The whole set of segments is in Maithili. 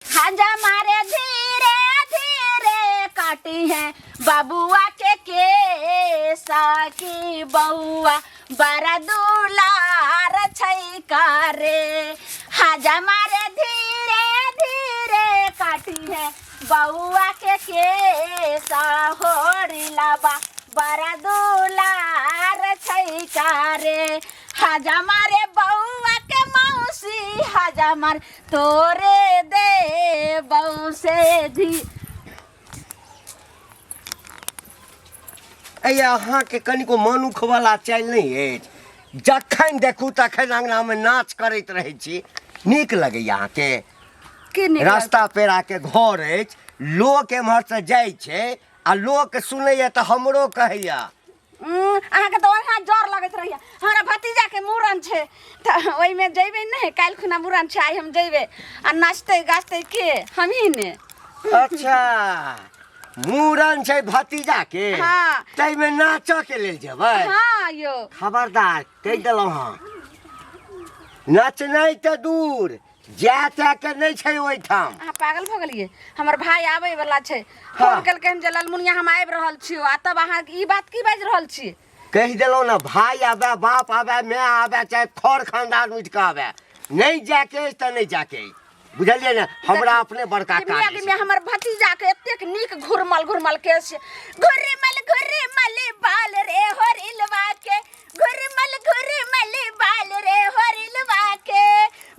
खाजा मारे धीरे धीरे काटी है बबुआ के केसा की बउआ बड़ा दुलार छै करे। हाजा मारे धीरे धीरे काटी है बउआ के केसा होरी लाबा बड़ा दुलार छै करे। हाजा मारे बउआ के मौसी हाजा मारे तोरे दे बऊ से धी। अरे अहाँके कनिको मनुख वाला चालि नहि अछि, जखन देखू तखन अङ्गनामे नाच करैत रहै छी। नीक लगैया अहाँके? की नीक रास्ता पेड़ाके घर अछि, लोक एम्हरसँ जाइ छै आ लोक सुनैया तऽ हमरो कहैया। अहाँके तऽ ओहिना जर लगैत रहैया। हमरा भतीजाके मूड़न छै तऽ ओहिमे जइबै नहि, काल्हि खुना मूड़न छै, आइ हम जइबै आ नाचतै गाजतै के हमही ने। अच्छा मूड़न छै भतीजा के? हाँ। ताहिमे नाचऽ के लेल जेबै? हाँ यौ। खबरदार कहि देलहुँ हँ, नचनाइ तऽ दूर जाय ताय के नहि छै ओहिठाम। अहाँ पागल भऽ गेलियै? हमर भाय आबै वाला छै, फोन केलकै हन जे ललमुनिया हम आबि रहल छियौ, आ तब अहाँ ई बात की बाजि रहल छी? कहि देलहुँ ने, भाय आबे, बाप आबे, माय आबे, चाहे खर खानदान उठि कऽ आबे, नहि जायके अछि तऽ नहि जायके अछि, बुझलियै ने? हमरा अपने बड़का गे मिया, काज गे अछि। मिया, हमर भतीजा के एतेक नीक घुरमल घुरमल केश छै। घुरमल घुरमल बाल रे होरिलवा के, घुरमल घुरमल बाल रे होरिलवा के,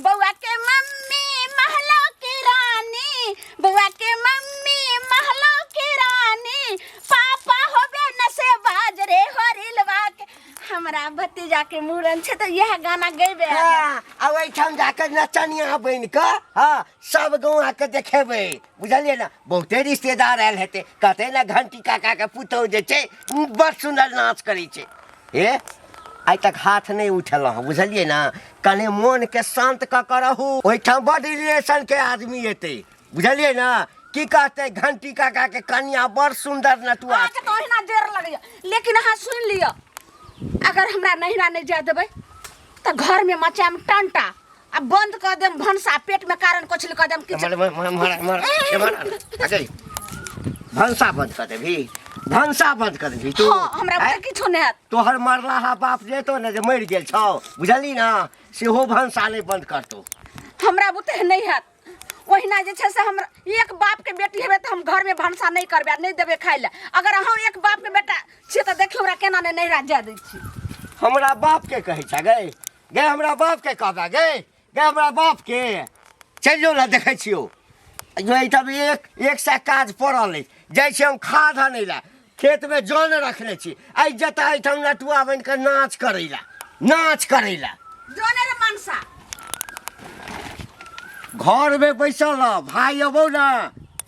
बउआ के मम्मी महलो की रानी, बउआ के मम्मी महलो की रानी, पापा होबे न से बाज रे होरिलवा के। हमरा भतीजा के मूड़न छै तऽ इएह गाना गेबे। हाँ, आ ओहिठाम जाकऽ नचनिया बनि कऽ हाँ सब गौआके देखेबै, बुझलियै ने? बहुते रिश्तेदार आयल हेतै, कहतै ने घंटी काकाके पुतहु जे छै बड़ सुन्दर नाच करै छै। हे आइ तक हाथ नहि उठेलहुँ हँ, बुझलियै ने? कने मोनके शान्त कऽ कऽ रहू, ओहिठाम बड रिलेशनके आदमी एतै, बुझलियै ने? की कहतै, घंटी काकाके कनिया बड़ सुन्दर नटुआ। अहाँके तऽ ओहिना देर लगैया, लेकिन अहाँ सुनि लिअ, अगर हमरा नहिरा नहि जाय देबै तऽ घरमे मचायब टंटा आ बंद कऽ देम भनसा, पेटमे कारण कोछली कऽ देम किछु। मर मर मर मर मर मर अरे भनसा बंद कऽ देबही, भनसा बंद कऽ देबही तू? हाँ, हमरा आँय? बुते किछो नहि हैत। तोहर मरलाहा बाप जेतो ने जे मरि गेल छौ, बुझली ने, सेहो भनसा नहि बंद करतौ। हमरा बुते नहि हैत। ओहिना जे छै से हमरा एक बापके बेटी हेबै तऽ हम घरमे भनसा नहि करबै आ नहि देबै खाइ लए। अगर अहाँ एक बापके बेटा छियै तऽ देखियौ हमरा केना नहि नैहरा जाय दै छी। हमरा बापके कहै छै गै, गै हमरा बापके कहबै गै, गै हमरा बापके चलि जो ने, देखै छियौ एहिठाम एक एक सए काज पड़ल अछि। जाइ छी हम खाद आनै लए, खेतमे जन रखने छी, आइ जतऽ एहिठाम नटुआ बनि कऽ नाच करै लए, नाच करै लए। जने रे मनसा घरमे बैसल रह, भाय अबौ ने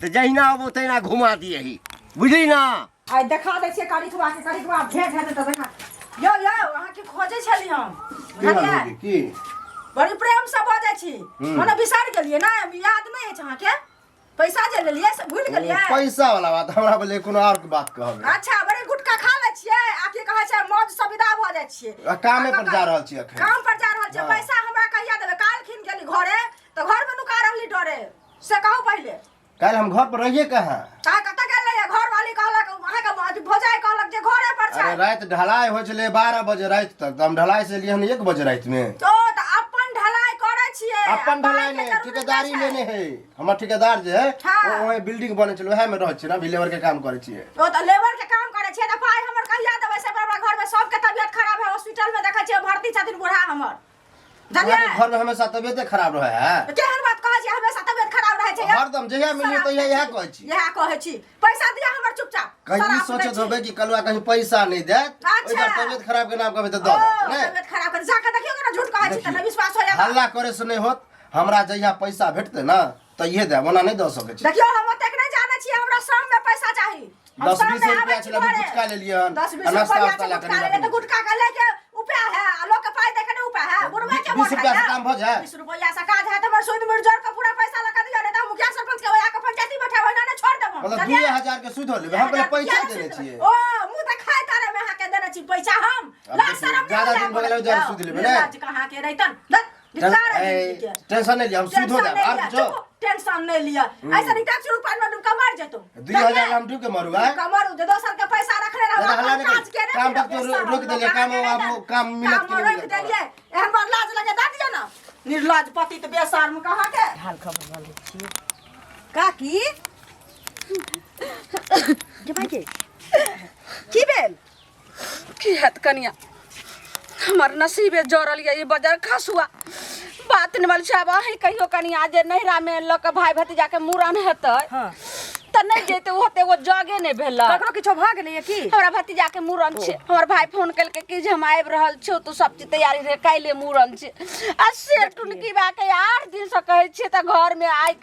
तऽ जहिना अबौ तहिना घुमा दियही, बुझली ने? आइ देखा दै छियै करिकबा के, करिकबा भेंट हेतै तऽ देखा। यौ यौ, अहाँके खोजै छली हम, बुझलियै? की? बड़ी प्रेम से बजै छी, मने बिसरि गेलियै ने? याद नहि अछि अहाँके? पैसा जे लेलियै से भूलि गेलियै? पैसा वाला बात हमरा बोले, कोनो और के बात कहबै। अच्छा, बड़ी गुटखा खा लै छियै आ की कहै छै मौज से विदा भऽ जाइ छियै। आ कामे पर जा रहल छी अखन। काम पर जा रहल छियै? हाँ। पैसा हमरा कहिया देबै? काल्हि खिन गेली घरे तऽ घर में नुका रहली डरे, से कहू पहिले। काल्हि हम घर पर रहिए कहाँ? कहाँ कतऽ गेल रहियै? घर वाली कहलक अहाँके भौजाई कहलक जे घरे पर छै। अरे राति ढलाई होइ छलै 12 बजे राति तक, तऽ हम ढलाई से एलियै हन 1 बजे राति में। ओ तऽ अपन ढलाई करै छियै? अपन ढलाई पाइके नहि, जरूरी ठेकेदारी नहि छै। लेने है हमर ठेकेदार जे है। हाँ। ओ वहीं बिल्डिंग बनै छलै, वएह में रहै छियै ने, अभी लेबर के काम करै छियै। ओ तऽ लेबर के काम करै छियै तऽ पाइ हमर कहिया देबै से? हमरा घर में सबके तबियत खराब है, हॉस्पिटल में देखै छियै भर्ती छथिन बूढ़ा हमर, जानलियै? अहाँके घर में हमेशा तबियते खराब रहै है। केहन बात कहै छियै, हमेशा तबियत खराब रहै छै? हरदम जहिया मिलियै तहिया इएह कहै छी। इएह कहै छी। पैसा दिअ हमर चुपचाप। कहीं ई शराब सोचैत दै छी। होबै कि कलुआ कहीं पैसा नहि देत, ओहि अच्छा। पर तबियत खराब के नाम कहबै तऽ दऽ ओ देत नहि। तबियत खराब कर जाके देखियौ केना झूठ कहै छी तऽ नहि विश्वास होइया। हल्ला करे से नहि होत, हमरा जहिया पैसा भेटतै ने तहिये देब, ओना नहि दऽ सकै छी। देखियौ, हम ओतेक नहि जानै छियै, हमरा शाम में पैसा चाही। हम 10 शाम 20 में रुपया आबै छी छलै, अभी घरे। गुटखा लेलियै हन, 10 20 आ नाश्ता रुपया उस्ता छै, लए गुटखा कनि लेलियै तऽ रखने। गुटखा के लेके उपाय है आ लोक के पाइ दे के नहि उपाय है, बुढ़बे के 20 मोन रुपया है से काम भऽ जायत? 20 रुपया से काज है तऽ हमर सूद मुड़ जोड़ के पूरा पैसा लगा दियौ, नहि तऽ हम मुखिया सरपंच के ओया के पंचायती बैठेबै, ओहिना नहि छोड़ देब हम, मतलब जानलियै? 2000 के सूद हो लेबै, हम पहिले पैसा देने छियै। ओ मुँह तऽ खाय तारे में अहाँके देने छी पैसा हम। अब लाज देखियौ, शरम नहि ज्यादा होइया दिन भऽ गेलै, बोलैत। जरा सूद लेबै ने? लाज कहाँ के रहितन, धत्, धिक्कार है जिंदगी के। टेंशन नहि लिअ, हम सूदो टेंशन देब नहि आर लिअ, किछो चुप। टेंशन नहीं लिया ऐसा नहीं टैक्स रुपया में डूब के मर जेतो 2000 हम डूब के मरू आय डूब के मरू जे दोसर के पैसा रखने रहो दादा, हल्ला अपन नहीं काज के करी। काम नहीं वक्त रोक देलियै, काम आब काम मिलत काम कि नहि रोक मिलत। देलियै एहन बड़ लाज लगे दऽ दिअ ना निर्लज पति तऽ बेशर्म कहाँ के हाल खबर बोलै छी काकी गे भाई के की भेल की हैत कनिया हमर नसीबे जरल ये ई बजर खसुआ बात नहि छै आब अहीं कहियो कनिया जे नैहरा मे लऽ कऽ भाय भतीजा के मूड़न हेतै हाँ। तऽ नहि जेतै ओहो तऽ एगो जगे नहि भेलै ककरो किछो भऽ गेलैया की हमरा भतीजा के मूड़न छै हमर भाय फोन केलकै कि जे हम आबि रहल छियौ तू सब चीज तैयारी रे काल्हि मूड़न छै आ से टुनकी बा के 8 दिन से कहै छियै तऽ घर मे आइ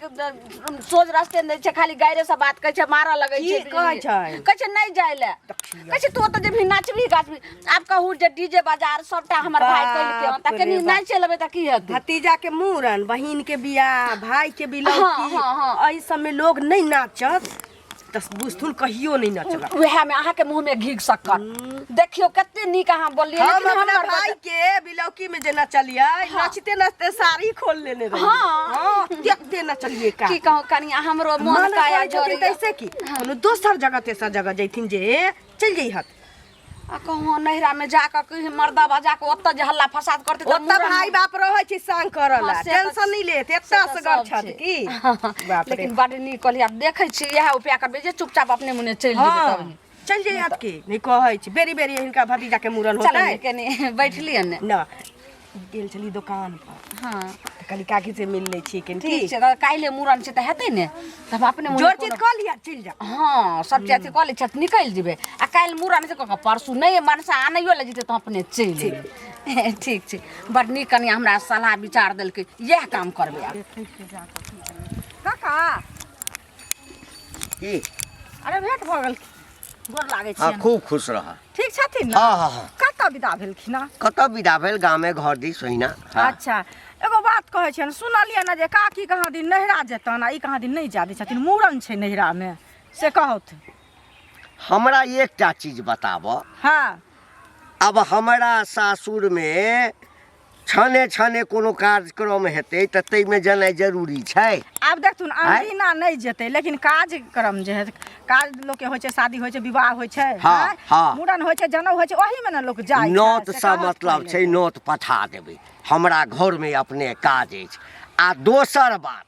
सोझ रास्ते नहि छै खाली गायरे से बात कहै छै मारऽ लगै की छै कहै छै? कहै छै नहि जाइ लए कहै छै तू ओतऽ जेबही नाचबही गाचबही आब कहू जे डीजे बाजार सबटा हमर भाय केलकै हन तऽ बाप कनी रे बाप। नाचि लेबै तऽ की हेतै भतीजा के मूड़न बहिन के बियाह भाई के बिलौकी हाँ, हाँ, हाँ। एहि सब में लोग नहीं नाचत तऽ बुझथुन कहियो नहीं नचलक उएह में अहाँके मुँह में घी शक्कर देखियौ कते नीक अहाँ बोललियै हम लेकिन अपना हमर भाई के बिलौकी में जे नचलियै नाचते नाचते साड़ी खोल लेने रहियै हाँ। हाँ देखते नचलियै का की कहू कनिया हमरो मोन मना काया करै छथिन जरैया तैसे की कोनो दोसर जगह तेसर जगह जैथिन जे चलि जइहत आ कहूँ नैहरा में जाकऽ कहीं मर्दा जाकऽ ओतऽ जे हल्ला फसाद करतै तऽ ओतऽ मूड़न भाई बाप रहै छै संग करऽ ला हाँ, से तऽ- टेंशन नहीं लेत से एतऽ तऽ असगर सब छथि छै। की बाप रे लेकिन बड नीक कहलियै आब देखै छियै इएह उपाय करबै जे चुपचाप अपने मुने चलि जेबै हाँ तब चलि जइहत की नहीं कहै छी बेरी बेरी हिनका भतीजा के मूड़न चल होतै ने कनि बैठलियै ने ना गेल छली दोकान पर हाँ तऽ कहली काकी से मिल लै छी कनि ठीक छै तऽ काल्हि मूड़न छै तऽ हेतै ने तऽ हम अपने मुने जोर चीज कोनो- कऽ लिअ चलि जाउ हाँ सब चीज अथी कऽ लै छथि निकलि जेबै आ काल्हि मूड़न छै कऽ कऽ परसू नहि मनसा आनैयो लए जेतै तऽ हम अपने चलि एबै ठीक छै बड नीक कनि हमरा सलाह विचार देलकै इएह काम करबै आब काका की अरे भेंट भऽ गेल गोर लागै हाँ छी खूब खुश रह ठीक छथिन ने हाँ हाँ हाँ कतऽ विदा भेलखिन हँ? कतऽ विदा भेल गामे घर दिस ओहिना हाँ। अच्छा एगो बात कहै छियनि सुनलियै ने जे काकी कहाँ दिन नैहरा जेतनि आ ई कहाँ दिन नहि जा दै छथिन मूड़न छै नैहरामे से कहौथ हमरा एकटा चीज बताब हँ अब हमरा सासुरमे छने छने कोनो कार्यक्रम हेतै तऽ ताहिमे जेनाइ जरूरी छै आब देखथुन आँय? अनदिना नहि जेतै लेकिन कार्यक्रम जे हेतै काज लोकके होइ छै शादी होइ छै विवाह होइ छै हाँ, आँय? हाँ। मूड़न होइ छै जनउ होइ छै ओहीमे ने लोक जाइ छै, नोत से सँ कहत मतलब पहिले। छै नोत पठा देबै हमरा घरमे अपने काज अछि आ दोसर बात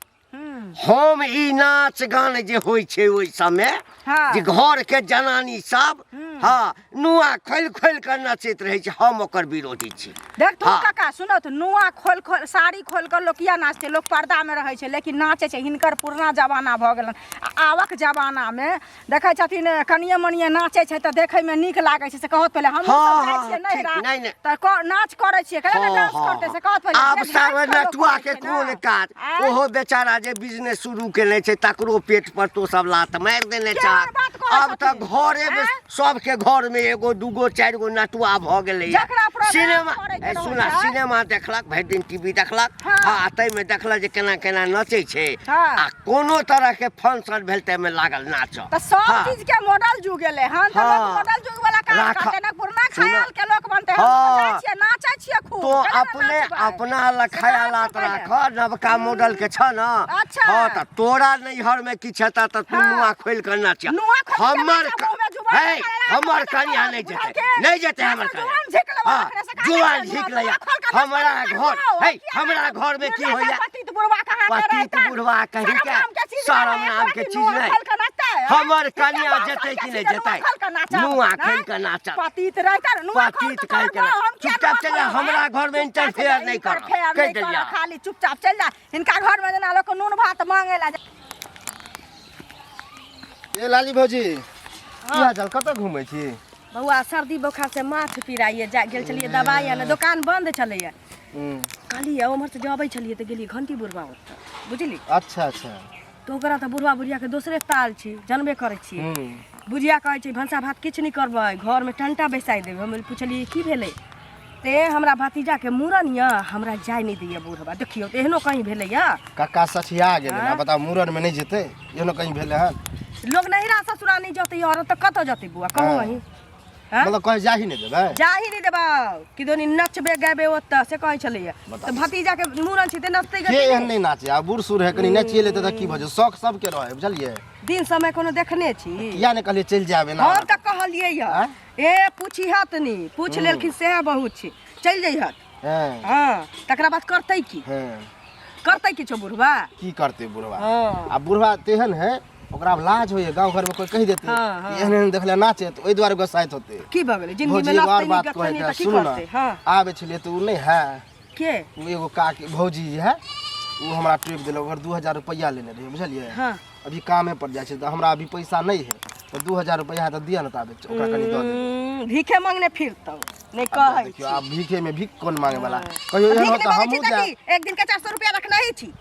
हम ई नाच गान जे होइ छै ओहि समय हाँ। जे घरके जनानी सब हाँ नुआ खोलि खोलि कऽ नचैत रहै छै हम ओकर विरोधी छी देख तू हाँ। काका सुनो तो नुआ खोल खोल साड़ी खोल कर लोग किया नाचते लोग पर्दा में रहै छै लेकिन नाचै छै हिनकर पुरना जमाना भऽ गेलन आ आवक जमाना में देखै छथिन कनिये मनिये नाचै छै तऽ देखै में नीक लागै छै से कहत पहिले हमहूँ हाँ, सब जाइ हाँ, छियै ठीक, नैहरा नहि, नहि। तऽ नाच करै छियै केना हाँ, डांस हाँ, करतै से कहत पहिले आब देख, सावर नाच कऽ लोक नटुआ करै के छै कोन ने। काज आँय? ओहो बेचारा जे बिजनेस शुरू केने छै तकरो पेट पर तो सब लात मारि देने केहन छह बात कहै आब तऽ छथिन? घरे मे आँय? सबके घर मे एगो दूगो चारि गो नटुआ भऽ गेलै जकरा प्रोग्राम सिनेमा करैके ए, रहै सुना छै। सिनेमा देखलक भरि दिन टीवी देखलक हाँ। हाँ ताहिमे देखलक जे केना केना नचै छै हाँ। आ कोनो तरह के फंक्शन भेल ताहिमे लागल नाचऽ तऽ सब हाँ। चीज के मॉडल जुग गेलै हन तऽ लोक हाँ। मॉडल जुग वाला काज राख- करतै ना पुरना सुना। ख्याल के लोक बनतै हम सब हाँ। जाइ छियै नाचै छियै खूब तो केना ने अपने नाचबै? अपना लखाया से लात कहत राख नवका मॉडल के छ न अच्छा। हाँ तऽ तोरा नैहर में किछु हेतऽ तऽ तू हाँ। नुआ खोलि कऽ नाच नुआ खोलि के हमर नाचब, मुँहमे जुबान हे निकालि राख, हमर हमर कनिया नहि बुझल जेतै के? नहि जेतै हमर जुबान कनिया झिक लेबै हाँ रखने से काहे जुबान नहि झिक नुआ लैया खोलि कऽ नाचब, हमरा नाचब, घर नाचब, हे किया हमरा नाचब? घर में की निर्लज्ज होइया पतित बुढ़वा कहाँ के पतित रहतनि? बुढ़वा कहीं शरम के नाम के चीज शरम नहि, नाम के एक चीज नुआ नहि। खोलि कऽ नाचतै, आँय? हमर हिनका कनिया बाप जेतै कि के नहि चीज नुआ जेतै खोलि कऽ नाचब, नुआ आँय? खोलि कऽ नाचब पतित रहतै ने, नुआ खोलि पतित कऽ कहि के करबो, हम किया चुपचाप नुआ चलि जा खोलबै? हमरा घर में चुपचाप इंटरफेयर चलि जा, नहि करब इंटरफेयर कहि नहि करब, देलियै खाली चुपचाप चलि जा हिनका घर में जेना लोक नून भात मांगे ला ए लाली भौजी की हाल चाल कतऽ घूमै छी बौआ सर्दी बोखार से माथ पीड़ाइए जा गेल छलियै दबाइ आने दोकान बंद छलैए कहलियै उम्हर से जब अबै छलियै तऽ गेलियै घंटी बुढ़बा ओतऽ बुझली अच्छा अच्छा तऽ ओकरा तऽ बुढ़बा बुढ़ियाके दोसरे ताल छी जानबे करै छियै बुढ़िया कहै छै भनसा भात किछु नहि करबै घरमे टंटा बैसाइ देबै हम पुछलियै की भेलै ते हमरा भतीजाके मूड़न यऽ हमरा जाय नहि दैए बुढ़बा देखियौ तऽ एहनो कहीं भेलैए कक्का सठिया गेलै ने बताउ मूड़नमे नहि जेतै एहनो कहीं भेलै हन लोग नैहरा ससुरा नहि जतै औरत तऽ कतऽ जतै बौआ कहू हाँ। अहीं आँय? मतलब कहीं जा ही नहीं देबै जाही नहीं देबौ कि दोनी नचबे गाबे ओतऽ से कहै छलैया बताउ। तऽ भतीजा के मूड़न छै तऽ नचतै के गतै एहन नहि। नहीं नाचे आ बूढ़ सूढ़ है कनी नाचिए लेते तऽ की भऽ जेतै शौक सबके रहे बुझलियै दिन समय कोनो देखने छी किया नहीं कहलियै चलि जायब एना हम तऽ कहलियै यऽ आँय? ए पूछिहत नी पूछ लेलखिन सएह बहुत छै चलि जइहत हँ हँ तकरा बाद करतै की हँ करतै किछो बुढ़वा की करतै बुढ़वा हँ। आ बुढ़वा तेहन है ओकरा आब लाज होइए गाँव घरमे कोइ कहि देतै हँ, हँ। कि एहन एहन देखले नाचे तऽ ओहि दुआरे गोसाइत होतै की भऽ गेलै जिंदगी भौजी में एगो आर नाचतै बात नहीं कहै गतै नहीं के तऽ की सुनू करतै ने हँ आबै छलियै तऽ ओ नहि है के ओ एगो काकी भौजी जे है ओ हमरा टोकि देलक ओकर 2000 रुपैआ लेने रहियै बुझलियै हँ। अभी कामे पर जाइ छै तऽ हमरा अभी पैसा नहि है तऽ 2000 रुपैआ तऽ दिअ ने ताबे ओकरा कनि दऽ देबै भीखे मांगने फिरतौ नहि आब कहै देखियौ आब भीखे में भीख कोन मांगे वाला कहियो एहन भीख होत नहि तऽ मांगै छी हमहूँ तऽ जायब की एक दिन के 400 रुपया रखने ही छी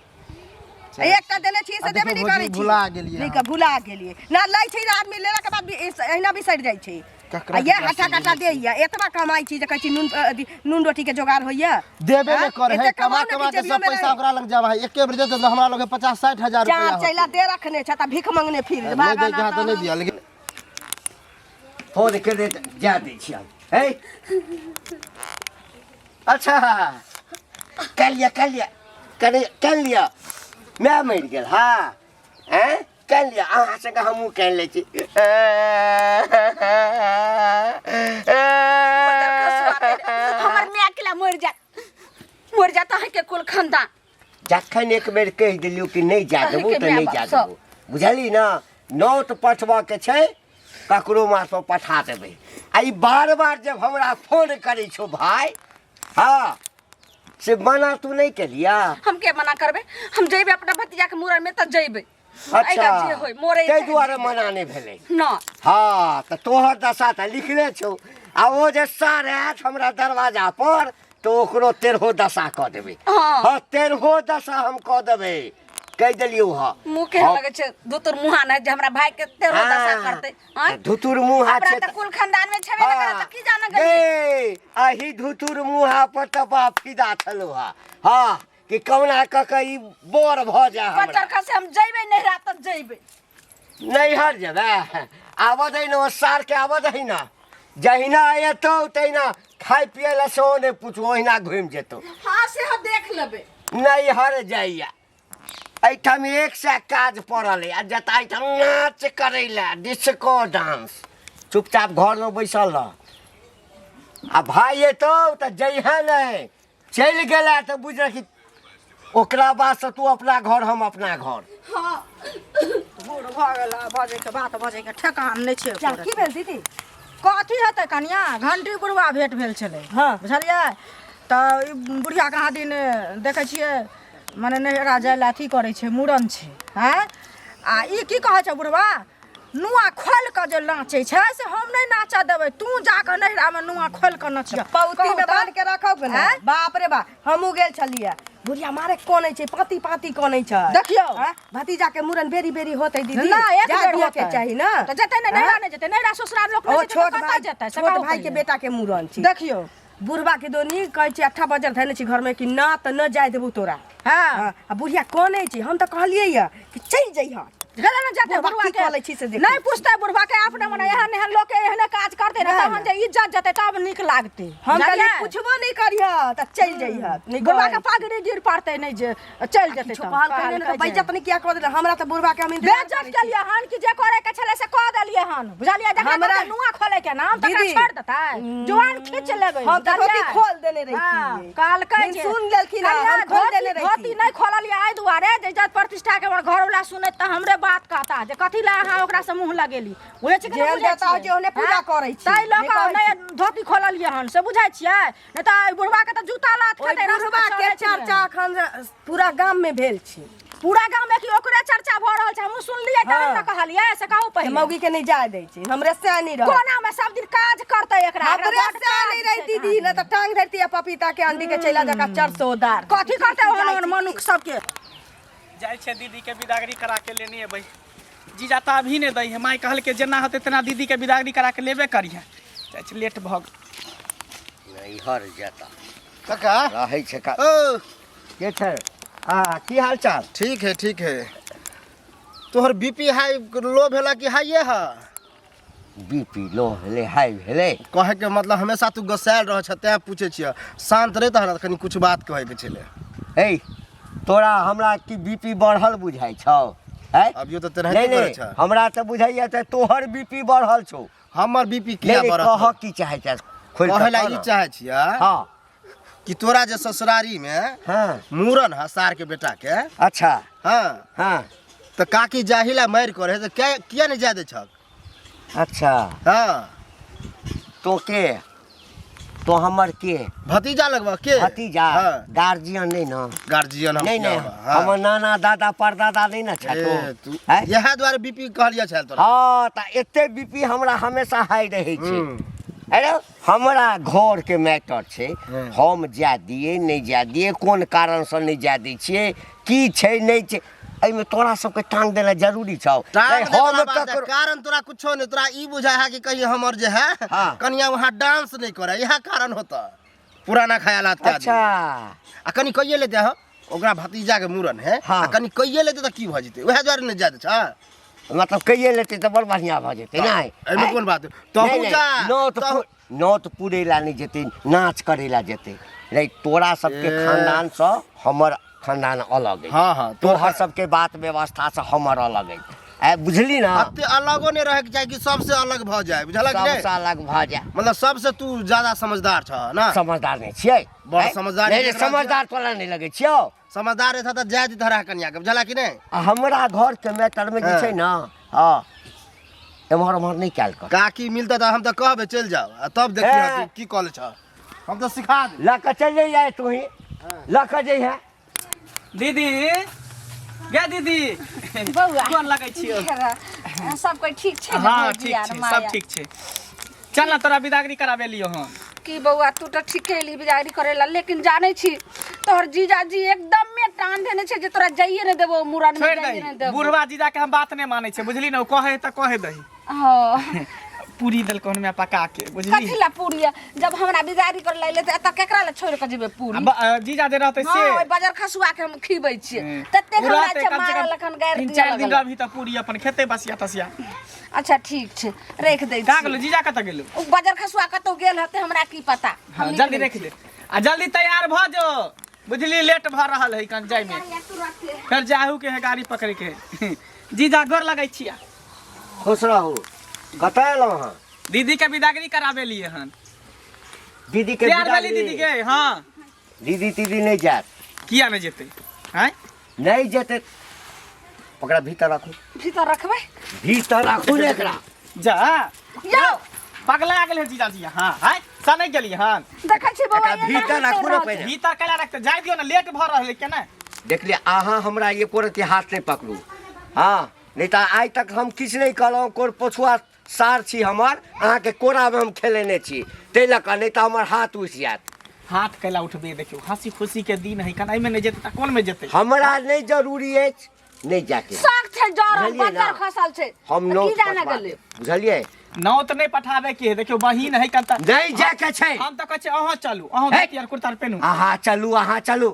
चल। एकटा देने छी आ से देबे देखियौ नहि भौजी करै छी भुला गेलियै नहीं हम। के भुला गेलियै ना लै छै आदमी लेला के बाद भी एहिना बिसरि जाइ छै ककरा आ ये ककरा हटा से कटा लेने दैया एतबा कमाइ छी जे कहै छी नून अथी, नून रोटी के जोगाड़ होइया देबे हाँ? नहि करे है एते कमा कमाउ ने कमा कि के सब जेबियो में पैसा रहे। ओकरा लग जावा है एके बेर देते तऽ हमरा लग 50 60 हजार चार रुपया चैला दे रखने छ त भीख मंगने फिर नहीं भागा दै के ना है तऽ नहीं दिया लेकिन फोन केने जा दै छी हम है अच्छा कए लिअ कए लिअ कनि कए लिअ माय मरि गेल हँ आँय कए लिअ अहाँ सङ्गे हमहूँ कए लै छी हमर माय केला मरि जात मरि जात अहाँके कुल खानदान जखन एक बेर कहि देलियौ कि नहि जा देबौ अहीँके तऽ नहि माय जा बाप सब। देबौ बुझली ने नोत पठबऽके छै ककरो मार्फत पठा देबै आ ई बार बार जब हमरा फोन करै छौ भाय हँ से मना तू नहि केलिया हम के मना करबै हम जइबै अपना भतीजा के मूड़न में तऽ जइबै अच्छा जे होय मोरे ताहि दुआरे मना नहि भेलै न हँ तऽ तोहर दशा तऽ लिखले छौ आ ओ जे सार आयत हमरा दरवाजा पर तऽ ओकरो तेरहो दशा कऽ देबै हँ। हँ तेरहो दशा हम कऽ देबै कहि देलियौ हँ मुँह केहन लगै छै धुतुर मुँहा नहि जे हमरा भाई के तेरहो दशा करतै आँय? धुतुर मुँहा अपना छै तऽ कुल खानदान में छेबे नहि करे तऽ की जाने गेलियै गे अही धुतुर मुँहा पर तऽ बाप फिदा छलौ हँ हँ कि कहुना कऽ कऽ ई बोर भऽ जाय हमरा पचरखा से हम जइबै नैहरा तऽ जइबै नैहर जेबै आबऽ दही ने ओ सारके आबऽ दही ने जहिना एतौ तहिना खाय पियै लए सेहो नहि पूछू ओहिना घुमि जेतौ हाँ से हम देख लेबै नैहर जाइया एहिठाम एक सए काज पड़ल अइ आ जतऽ एहिठाम नाच करै लए डिस्को डांस चुपचाप घरमे बैसल रह आ भाय एतौ तऽ जइहे नहि चलि गेला तऽ बुझ रखी ओकरा बादसँ तू अपना घर हम अपना घर हाँ बूढ़ भऽ गेल बजैके बात बजैके ठेकान नहि छै चल की भेल दीदी कथी हेतै कनिया घंटी बुढ़वा भेंट भेल छलै हाँ। बुझलियै तऽ ई बुढ़िया कहाँ दिन देखै छियै मने नैहरा जाय लए अथी करै छै मूड़न छै आँय आ ई की कहै छै बुढ़वा नुआ खोलि कऽ जे नाचै छै से हम नहि नाचऽ देबै तू जा कऽ नैहरामे नुआ खोलि कऽ नचियऽ पौती में कहू तऽ। बांध के रखब ने आँय? बाप रे बाप हमहूँ गेल छलियै बुढ़िया मारे कनै छै पाती पाती कनै छै देखियौ। आँय? भतीजा के मूड़न बेरी बेरी होतै दीदी ना एक जा बेर दिअ के होतै। चाही ना तऽ जेतै ने नैहरा नहि जेतै नैहरा ससुराल लोक ओ नहि जेतै छोट तऽ कतऽ भाई जेतै से छोट कहू भाई के पहिले। बेटा के मूड़न छै देखियौ बुढ़बा के दोनी कहै छै अट्ठा बजर धैने छी घर में कि ना तऽ न जाय देबू तोरा हाँ हाँ, आ बुढ़िया कनै छै हम तऽ कहलियै यऽ कि चलि जइह गेलै ने जेतै बुढ़बा बुढ़वा की के कऽ लै छी से देखी। नहि पुछतै बुढ़वा के अपने मने एहन एहन लोक के एहने काज करतै ने नहि, तहन जे इज्जत जेतै तब नीक लागतै हम कहलियै बुझलियै? पुछबो नहि करिह तऽ चलि जइह नहि बुढ़वा के कहै। पगड़ी गिर पड़तै नहि जे चलि जेतै किछो तब कहलकै नहि ने तऽ कहलकै जे। बेइज्जत नहि किया कऽ देलक हमरा तऽ बुढ़बा के हम इंतजार बेइज्जत करै छी। केलियै हन कि जे करे के छलै से कऽ देलियै हन बुझलियै जकरा हमरा- कहतै नुआ खोले के नाम तकरा दीदी, छोड़ि देतै जुआन खींच लेबै हम तऽ धोती बुझलियै? खोल देने रहितियै। हाँ, कहलकै लेकिन जे सुन लेलखिन हँ, कनिया हम खोल धोती- देने रहिती। धोती नहि खोललियै एहि दुआरे जे इज्जत प्रतिष्ठा के हमर घरवला सुनैत तऽ हमरे बात कहता जे कथी लए अहाँ ओकरा से मुँह लगेली बुझै छियै कि नहि जेहन बुझै देवता होइ छियै? छै ओहने पूजा हाँ? करै छी, ताहि लऽ नहि कऽ कहै नहि धोती खोललियै हन से बुझै छियै नहि तऽ एहि बुढ़वा के तऽ जूता लात ओहि खेतै रास्ता बुढ़बा के चलै छै चर्चा अखन पूरा गाम में भेल छै पूरा गाम में कि ओकरे चर्चा भऽ रहल छै हमहूँ सुनलियै तहन हाँ। ने कहलियै से कहू जे पहिले मौगी के नहीं जाय दै छै हमरे से नहीं रह कोना में सब दिन काज करतै एकरा एकरा हमरे बड्ड से काज नहीं छै रही दीदी न तऽ टांग धरती आ पपीता के अंडी के चैला जका चरसोदार कथी करतै ओहन ओहन मनुख सबके जाइ छै दीदीके बिदागरी करा के लेने अबै जीजा तऽ अभी नहि दै है माय कहलकै जेना होतै तेना दीदीके बिदागरी करा के लेबे करिहे जाइ छै लेट भऽ गेल नैहर जेता काका रहै छै का ओ के छै हाँ की हाल चाल ठीक है ठीक है तोहर बीपी हाई लो भेला कि हाइए है बीपी लो भेलै, हाई भेलै। कहैके मतलब हमेशा तू गोसायल रहै छ तेँ पूछै छियै, शान्त रहि तहन कनि किछु बात कहैके छलै। ए तोरा हमरा की बीपी बढ़ल बुझाइ छौ? हैं? अभियो तऽ तेनाहिते नहि करै नहि छ। हमरा तऽ बुझाइया तऽ तोहर बीपी बढ़ल छौ। हमर बीपी किया नहि बढ़त? कह की चाहै छै, खोलि कऽ कहै ला कह ई न। चाहै छियै हँ कि तोरा जे ससुरारी में हँ मूड़न है सार के बेटा के। अच्छा। हाँ। हाँ। तऽ काकी जाहि ला मारि करे तऽ किया नहि जाय दै छक? अच्छा। हाँ। तो के तो हमर के भतीजा लगबा के? भतीजा। हाँ। गार्जियन नहीं ना? गार्जियन हम नहीं किया नहीं बा? हाँ। हमर नाना दादा परदादा नहीं ना ए, छथो। तू हैं? इएह दुआरे बीपी कहलियै छल तोरा। हाँ, तऽ एते बीपी हमरा हमेशा हाई रहै छै। हम्म। अरे हमरा घर के मैटर छै, हम्म। हम जाय दियै नहि जाय दियै, कोन कारणसँ नहि जाय दै छियै, की छै नहि छै, एहिमे तोरा सबके टांग देनाइ जरूरी छौ? टांग नहीं, दे हम वाला बात है, ककरो कारण तोरा कुछो नहीं, तोरा ई बुझाय है कि कहीं हमर जे है हाँ। कनिया वहाँ डांस नहीं करे, यह कारण होता पुराना ख्यालात के आदमी। अच्छा। आ कनी कहिए लेते हो ओकरा भतीजा के मूड़न है। हाँ। आ कनी कहिए लेते तऽ की भऽ जेतै, वएह दुआरे नहि जाय दै छ। मतलब कहिए लेते तऽ बड़ बढ़िया भऽ जेतै। नहि एहिमे कोन बात? तहू नहीं, नहीं, जा, नौत नौत पुरै ला नहि जेतै, नाच करै ला जेतै। नहीं, तोरा सबके ए। खानदान सँ हमर खानदान अलग अछि। हाँ, हाँ, तोहर सबके बात व्यवस्था से हमर अलग अछि। आइ बुझली ना? एते अलगो नहि रहैके चाही कि सबसे अलग भऽ जाय, बुझलक नहि? सबसँ अलग भऽ जाय। मतलब सबसे तू ज्यादा समझदार छह ना? समझदार नहि छियै। बड़ आँय? समझदार नहि, नहि नहि, समझदार तोरा नहि लगै छियौ। समझदार रहता तऽ जाय दितह रह कनिया के, बुझला कि नहि? आ हमरा घर के मैटर में जे छै हाँ। ना, हाँ, एम्हर ओम्हर नहि कयल कर। काकी मिलतै तऽ हम तऽ कहबै चलि जाओ, आ तब देखियै ए। तू की कऽ लै छह, हम तऽ सिखा देब। लऽ कऽ चलि जइहे तूही, लऽ कऽ जइहे। दीदी गे दीदी, बौआ। कोन लगै छियौ? सब कोई ठीक छै ने? हाँ भौजी ठीक आर छै, माया? सब ठीक छै। चल ना तोरा बिदागरी कराबे लियो हम। की बौआ, तू तऽ ठीके एली बिदागरी करे ला, लेकिन जानै छी तोहर जीजाजी एकदम में टान देने छै जे तोरा जाइए ने देबो मुड़न में। छोड़ि जाइए दही ने देबो। बुढ़वा जीजा के हम बात नहि मानै छै, बुझली ने? ओ कहे तऽ कहे दही। हाँ। पूरी देलको हन पका के, बुझली? कथी ला पूरी? जब हमरा बिदागरी करे ला एले तऽ एतऽ केकरा ला छोड़ के जेबै पूरी? जीजा जे रहतै हाँ, से ओहि बजर खसुआ के हम खिबै छियै। हम्म। ततेक ओ हमरा रहतै छै कम से कम मारल अखन गारि तीन दिअ चारि दिन लगल। रहबही तऽ पूरी अपन खेतै बसिया तसिया। अच्छा ठीक छै, राखि दै कहाँ छी। गेलो जीजा? कतऽ गेलो? ओ बजर खसुआ कतौ गेल हेतै, हमरा की पता। हम हाँ, जल्दी निकलै रख ले आ जल्दी तैयार भऽ जो, बुझली? लेट भऽ रहल है कन जाय में। छी। फेर जाहू के है, गाड़ी पकड़े के है। जीजा गोर लगै छिया। खुश रहू। कतऽ एलहुँ अहाँ? दीदी के बिदागरी कराबे लिए हन। दीदी के तैयार भेली बिदागरी? दीदी के? हाँ। दीदी तीदी नहि जायत। किया नहि जेतै? आँय, नहि जेतै। ओकरा भीतर राखू। भीतर रखबै? भीतर राखू ने एकरा। जा यौ पगला गेल है जीजाजी। हाँ हाय सनै गेली हन। देखै छी बौआ, एकरा एना भीतर होइते राखू ने रहत। पहिने। भीतर कैला रखते? जाय दियौ ने, लेट भऽ रहल है केना। देखलियै अहाँ हमरा एको रत्ती हाथ नहि पकड़ू। हाँ, नहि तऽ आइ तक हम किछु नहि कहलहुँ। कोर पछुआ सार छी हमर, अहाँके कोरामे हम खेलेने छी, ताहि लऽ कऽ नहि तऽ हमर हाथ उठि जायत। हाथ कैला उठबे? देखियौ, हंसी खुशी के दिन है, कन एहिमे नहि जेतै तऽ कोन मे जेतै? हमरा नहि जरूरी अछि, नहि जाके शौक छै जरल बुझलियै ना? बजर खसल छै हम तऽ नौत की जाने पठवा गेलै देब, बुझलियै? नौ तऽ नहि पठाबे के है। देखियौ, बहिन है कन तऽ नहि जाके छै। हम तऽ कहै छियै अहाँ चलू, अहाँ हे! धोती आर कुर्ता आर पेनू। अहाँ चलू, अहाँ चलू।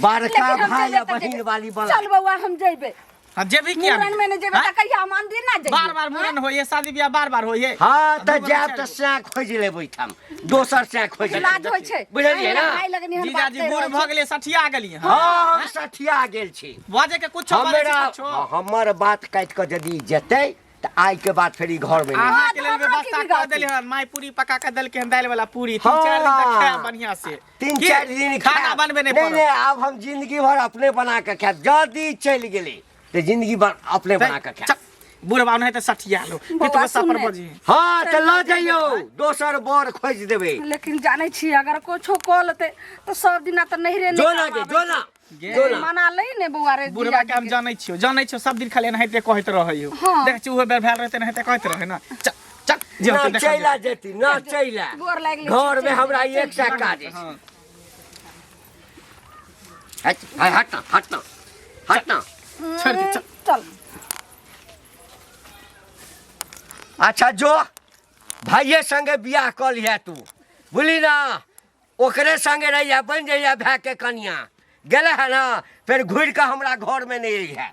बड़का लेकिन हम भाय जेबै आ तऽ बहिन जेबै। वाली बला। चल बौआ, हम जेबै। हाँ, जेबही किया? मुड़न में नहि जेबै तऽ कहिया हम मंदिर ना जेबै? बार बार मुड़न होइए, शादी बियाह बार बार होइए। हाँ, तऽ दू जायब गोटा तऽ सैं खोजि लेब, ओहिठाम दोसर सैं खोजि लेब। लाज होइ छै। बुझलियै ना? भाय लगनी हम बात जीजाजी कहि बूढ़ रहल भऽ छी। गेलियै, सठिया गेलियै। हाँ, हम सठिया गेल छी। बजे के कुछो बजै छै। हमरा कुछो हमर बात काटि कऽ यदि जेतै तऽ आइ के बाद फेर ई घर में नहि। अहाँ के लेल हमरा की व्यवस्था कऽ बिगाड़तै? देली हन, माय पूरी पका के देलकै हन, दालि वाला पूरी। तीन चारि दिन तक खायब बढ़िया से। तीन की? चारि दिन खाना खायब। बनबे नहि नहि पड़त। नहि, आब हम जिंदगी भर अपने बना कऽ खायब। यदि चलि गेली तऽ जिंदगी भर अपने बना कऽ खायब। चल, बुढ़बा नहि तऽ सठिया लो बौआ, कतबो सुन सफर ने। बजी। हाँ, तऽ लऽ जइयौ, दोसर बर खोजि देबै। लेकिन जानै छी, अगर कुछो कऽ लेतै तऽ सब दिना तऽ नहिरे नहि जो ना काम गे, आबै जो ना। गे। जो ना। मना लै ने बौआ रे। बुढ़बा के हम जानै छियौ, जानै छियौ, सब दिन खाली एनाहिते कहैत रहै हो। हाँ। देखै छियौ, उहो बेर भेल रहै तऽ एनाहिते कहैत रहै ने। चल चल, जे ना होतै देखल चलि जेतै। जेती ना, चलि आ। गोर लागि लै छी, घर में चलि हमरा जेबै, एकटा काज अछि। हाँ। हट हट ना, हट ना, हट ना। छोड़ि दे, चल। चल। अच्छा जो, भाइये संगे बियाह कऽ लिहे तू, बुझली ना? ओकरे संगे रहिया, बनि जइया भाय के कनिया। गेले है ना, फेर घुरि कऽ हमरा घरमे नहि अइहे।